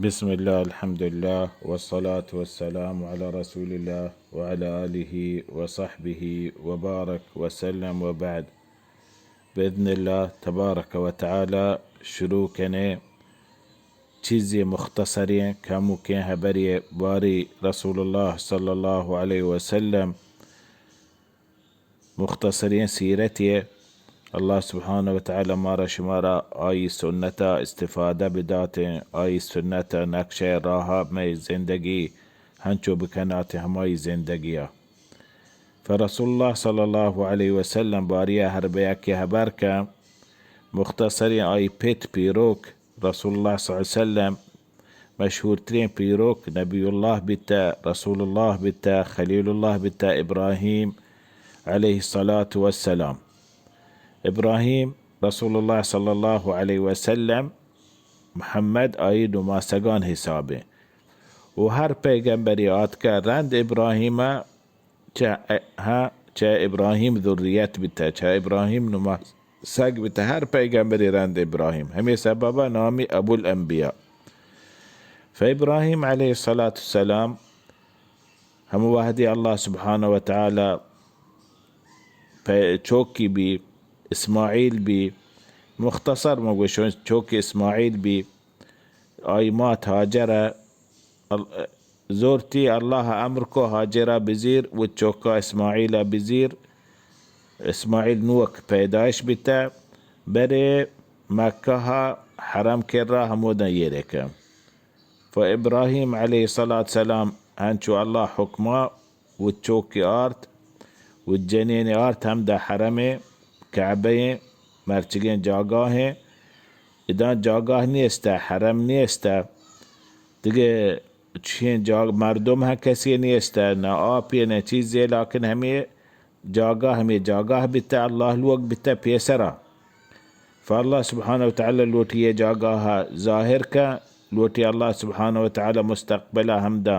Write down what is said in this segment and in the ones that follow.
بسم الله، الحمد لله، والصلاة والسلام على رسول الله وعلى آله وصحبه وبارك وسلم وبعد. بإذن الله تبارك وتعالى شروع کنیں چیزے مختصریں کموکیں حبرے باری رسول الله صلى الله عليه وسلم مختصریں سیرتے. الله سبحانه وتعالى مارا شمارا آئی سنتا استفادہ بداتیں، آئی سنتا نقشہ راہا مئے زندگی ہنچو بکناتیں ہمائی زندگیا. فرسول الله صلى الله عليه وسلم باریا ہر بیاکے حبر کن، مختصریں آئی پت پیروک رسول الله صلى الله عليه وسلم مشهورترین پیروک نبی الله بیتہ، رسول الله بیتہ، خلیل الله بیتہ، ابراهیم عليه الصلاة والسلام. ابراهیم رسول الله صلى الله عليه وسلم، محمد آئی نماسگان حسابیں. و ہر پیغمبری آتکہ رند ابراهیم چہ، ہاں، چہ ابراهیم ذریت بیتہ، چہ ابراهیم نماسگ بیتہ، ہر پیغمبری رند ابراهیم. ہمے سببا نامی ابو الانبیاء. فابراهیم عليه الصلاة والسلام ہم وہدی الله سبحانه وتعالى پہ چوکی بی، اسماعیل بی، مختصر مگوشون چوکی اسماعیل بی، آئی مات هاجرہ ال-، زورتی، الله امر کو هاجرہ بزیر و چوکا اسماعیل بزیر. اسماعیل نوک پیدائش بیتہ، برے مکہ حرم کرا ہمودا یرکہ. فابراهیم عليه الصلاة والسلام ہنچو الله حکما و چوکی آرت و جنین آرت ہمدا حرم کعبہ مرچگیں جاگاہیں. ادا جاگاہ نیستہ، حرم نیستہ. دگہ چین جاگ مردم ہم کسی نیستہ، نہ آپی نہ چیزے، لیکن ہمے جاگاہ، ہمے جاگاہ بیتہ، الله لوگ بیتہ پیسرا. فالله سبحانه وتعالى لوٹی یہ جاگاہ ظاہر کن، لوٹی الله سبحانه وتعالى مستقبلا ہمدا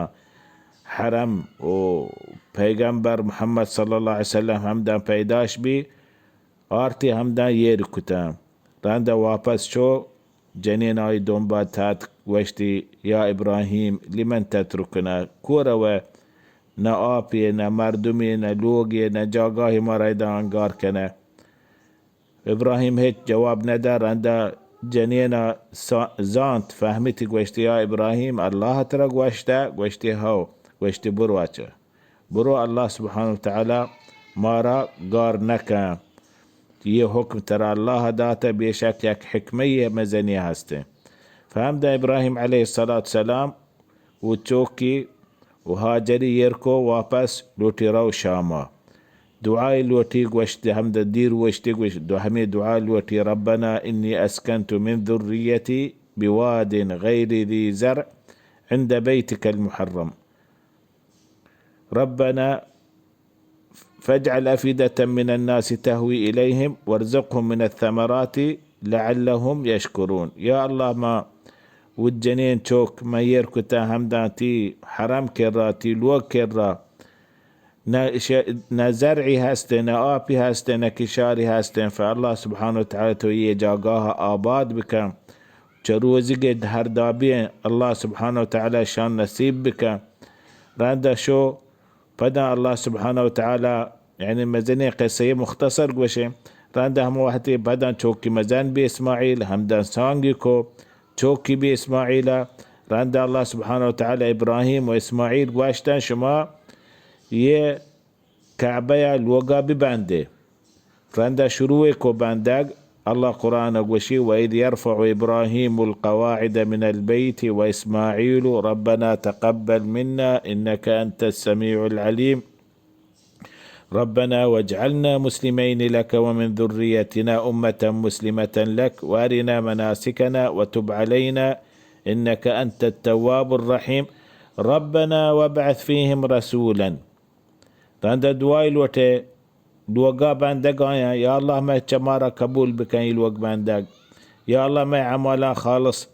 حرم و پیغمبر محمد صلى الله عليه وسلم ہمدا پیداش بی، آرتی ہمدا یر کتہ. رندا واپس شو، جنین آئی دنبا تات، گوشتی، یا ابراهیم، لمن تترکنا، کو روئے؟ نہ آپی، نہ مردمی، نہ لوگی، نہ جاگاہی مارا ادا انگار کنہ. ابراهیم ہچ جواب ندا. رندا جنینا سا-، زانت، فهمتی، گوشتی، یا ابراهیم، الله ترا گوشتہ؟ گوشتی، هو. گوشتی، برو اچہ. برو، الله سبحانه وتعالى مارا گار نکن. یہ حکم ترا الله داتہ، بے شک یک حکمہ مزنی ہستیں. فہمدا ابراهیم عليه الصلاة والسلام و چوکی و هاجری یر کو، واپس لوٹی رو شاما. دعای لوٹی، گوشت ہمدا دیر وشتی، گوشت دو ہمے دعا لوٹی، ربنا إني أسكنت من ذريتي بواد غير ذي زرع عند بيتك المحرم. ربنا فاجعل أفئدة من الناس تهوي إليهم وارزقهم من الثمرات لعلهم يشكرون. یا الله، ما وت جنین چوک ما یر کتہ ہمدا تی حرم کرا، تی لوگ کرا، نہ ش-، نہ زرعی ہستیں، نہ آپی ہستیں، نہ کشاری ہستیں. فالله سبحانه وتعالى تو یہ جاگاہ آباد بکن. چہ روزگے ہر دابیں الله سبحانه وتعالى شان نصیب بکن. رندا شو، پدا الله سبحانه وتعالى، یعنی مزنیں قصہ مختصر گوشیں، رندا ہم وحدی پدا چوکی مزن بی اسماعیل، ہمدا سانگی کو، چوکی بی اسماعیلا. رندا الله سبحانه وتعالى ابراهیم و اسماعیل گوشتن، شما یہ کعبہ یا لوگا ببندے. رندا شروع کو بندگ. الله قرآن گوشی، وإذ يرفع إبراهيم القواعد من البيت وإسماعيل ربنا تقبل منا إنك أنت السميع العليم. ربنا واجعلنا مسلمين لك ومن ذريتنا أمة مسلمة لك وأرنا مناسكنا وتب علينا إنك أنت التواب الرحيم. ربنا وابعث فيهم رسولا. رندا دعای لوٹے، لوگا بندگایاں، یا الله مئے چہ مارا قبول بکن، ای لوگ بندگ. یا الله مئے اعمالاں خالص.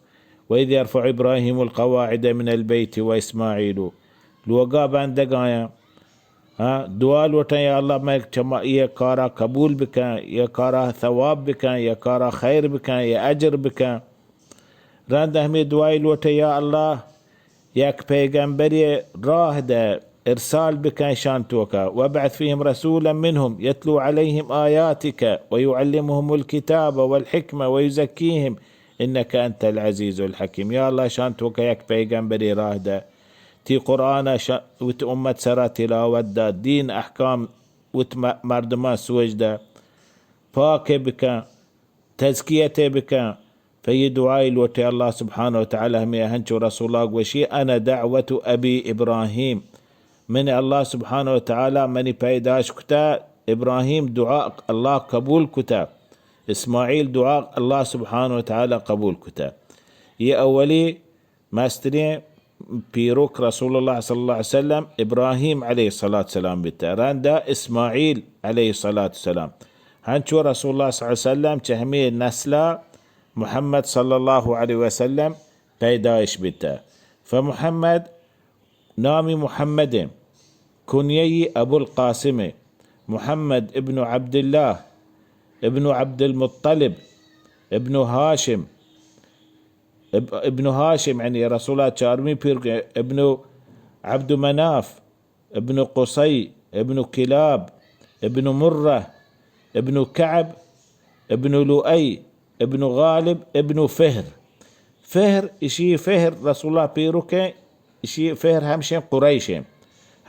وإذ يرفع إبراهيم القواعد من البيت وإسماعيل. لوگا بندگایاں، ہاں، دعا لوٹن، یا الله مئے چہ ما یہ کارا قبول بکن، یہ کارا ثواب بکن، یہ کارا خیر بکن، یہ اجر بکن. رند ہمے دعائی لوٹے، یا اللہ، یک پیغمبرے راہ دے، ارسال بکن شان توکا، وابعث فیہم رسولا منہم یتلو علیہم آیاتک ویعلمہم الکتاب والحکمہ ویزکیہم انک انت العزیز الحکیم۔ یا اللہ، شان توکا یک پیغمبرے راہ دے، تی قرآن شا-، وت امت سرا تلاوت دے، دین احکام وت م-، مردمان سوج دے، پاک بکن، تزکیت بکن۔ فی دعائی لوٹے اللہ سبحانہ و تعالی ہمے ہنچو رسولا گوشی، انا دعوت ابی ابراہیم، من اللہ سبحانہ و تعالی منی پیداش کتا، ابراہیم دعا اللہ قبول کتا، اسماعیل دعا اللہ سبحانہ و تعالی قبول کتا۔ یہ اولی مستریں پیروک رسول اللہ صلی اللہ علیہ وسلم ابراہیم علیہ الصلاۃ والسلام بیتا، رندا اسماعیل علیہ الصلاۃ والسلام۔ ہنچو رسول اللہ صلی اللہ علیہ وسلم چہ ہمے نسلا محمد صلی اللہ علیہ وسلم پیدائش بیتا۔ فمحمد، نامی محمد، کنیہی ابو القاسم، محمد ابن عبداللہ ابن عبد المطلب ابن ہاشم، اب-، ابن ہاشم، یعنی رسول اللہ چارمی پیر، ابن عبد مناف، ابن قصی، ابن کلاب، ابن مرہ، ابن کعب، ابن لؤی، ابن غالب، ابن فہر۔ فہر، اشی فہر رسول اللہ پیرکیں، اشی فہر ہمشیں قریشیں۔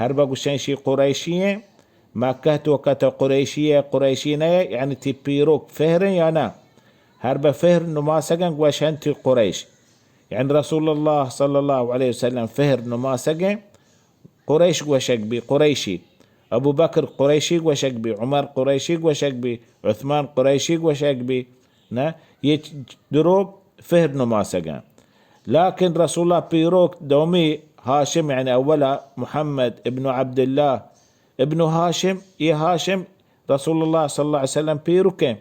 ہر بگوشیں اشی قریشی ہیں، مکہ توکا تو قریشی ہے، قریشی نہ ہے، یعنی تی پیروک فہریں یا نہ؟ ہر بہ فہر نماسگیں گوشن تی قریش۔ یعنی رسول اللہ صلی اللہ علیہ وسلم فہر نماسگیں، قریش گوشگ بی، قریشی۔ ابو بکر قریشی گوشگ بی، عمر قریشی گوشگ بی، عثمان قریشی گوشگ بی۔ نہ، یہ درو فہر نماسگیں۔ لیکن رسول اللہ پیروک دومی ہاشم، یعنی اولا محمد ابن عبداللہ ابن ہاشم، یہ ہاشم رسول اللہ صلی اللہ علیہ وسلم پیروکیں۔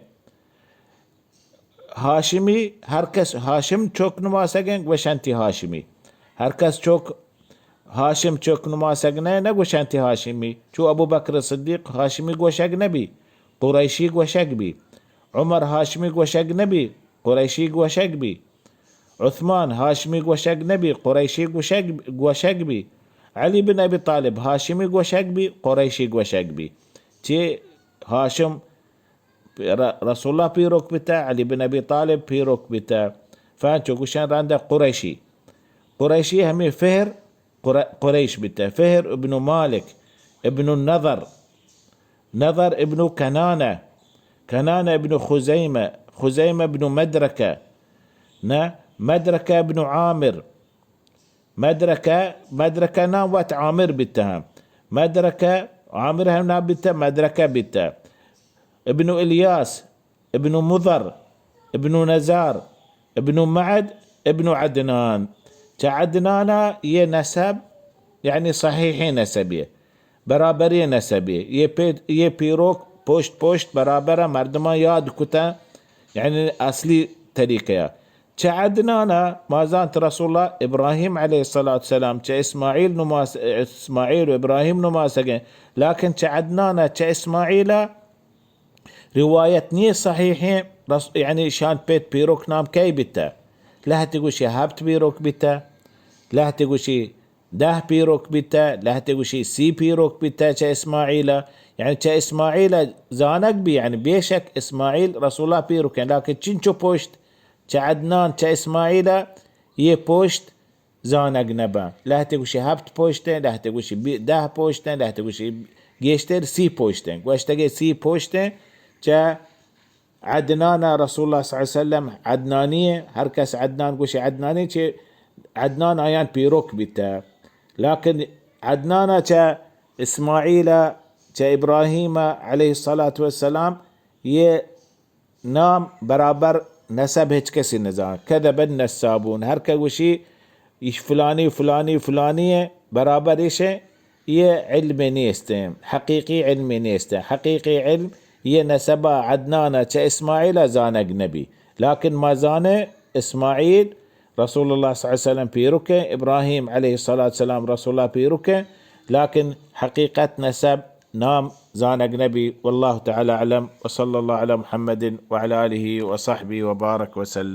ہاشمی، ہر کس ہاشم چوک نماسگیں گوشنتی ہاشمی۔ ہر کس چوک ہاشم چوک نماسگ نہ، نہ گوشنتی ہاشمی۔ چو ابو بکر صدیق ہاشمی گوشگ نہ بی، قریشی گوشگ بی۔ عمر ہاشمی گوشگ نہ بی، قریشی گوشگ بی۔ عثمان ہاشمی گوشگ نہ بی، قریشی گوشگ، گوشگ بی۔ علی بن ابی طالب ہاشمی گوشگ بی، قریشی گوشگ بی۔ چے ہاشم ر-، رسول اللہ پیروک بیتا، علی بن ابی طالب پیروک بیتا۔ فانچو گوشن رند قریشی۔ قریشی ہمیں فہر قر-، قریش بیتا۔ فہر ابن مالک، ابن النضر، نضر ابن کنانہ، کنانہ ابن خزیمہ، خزیمہ ابن مدرکہ، نہ، مدرکہ ابن عامر، مدرکہ، مدرکہ نام وت عامر بیتہ ہم۔ مدرکہ، عامر ہم نام بیتہ، مدرکہ بیتہ۔ ابن الیاس، ابن مضر، ابن نزار، ابن معد، ابن عدنان۔ چہ عدنانا یہ نسب، یعنی صحیحیں نسبے۔ برابریں نسبے۔ یہ پی-، یہ پیروک پشت پشت برابر مردمان یاد کتہ، یعنی اصلی طریقہ۔ چہ عدنانا ما زانت رسول اللہ ابراہیم علیہ الصلاۃ والسلام چہ اسماعیل نماس-، اسماعیل و ابراہیم نماسگیں، لیکن چہ عدنانا چہ اسماعیلا روایت نیست صحیحیں، رس-، یعنی شان پیت پیروک نام کئی بیتہ؟ لہتے گوشی ہپت پیروک بیتہ، لہتے گوشی دہ پیروک بیتہ، لہتے گوشی سی پیروک بیتہ چہ اسماعیلا۔ یعنی چہ اسماعیلا زانگ بی، یعنی بے شک اسماعیل رسول اللہ پیروکیں، لیکن چنچو پشت چہ عدنان چہ اسماعیلا یہ پشت زانگ نباں۔ لہتے گوشی ہپت پشتیں، لہتے گوشی بی-، دہ پشتیں، لہتے گوشی گیشتر سی پشتیں۔ گوشتگے سی پشتیں چہ عدنانا رسول اللہ صلی اللہ علیہ وسلم عدنانی ہیں، ہر کس عدنان گوشی عدنانی چہ عدنان آیان پیروک بیتہ۔ لیکن عدنانا چہ اسماعیلا، چہ ابراہیما علیہ الصلاۃ والسلام یہ نام برابر نسب ہچ کسی نزان۔ کذب النسابون، ہر کہ گوشی ایش فلانی، فلانی، فلانی ہے، برابر ایش ہے، یہ علم نیستیں، حقیقی علم نیستیں۔ حقیقی علم یہ نسب عدنان چہ اسماعیل زانگ نبی۔ لیکن ما زانیں اسماعیل رسول اللہ صلی اللہ علیہ وسلم پیرکیں، ابراہیم علیہ الصلاۃ والسلام رسول اللہ پیرکیں، لیکن حقیقت نسب نام زانگ نبی۔ واللہ تعالی اعلم، وصلی اللہ علی محمد وعلی آلہ وصحبہ وبارک وسلم۔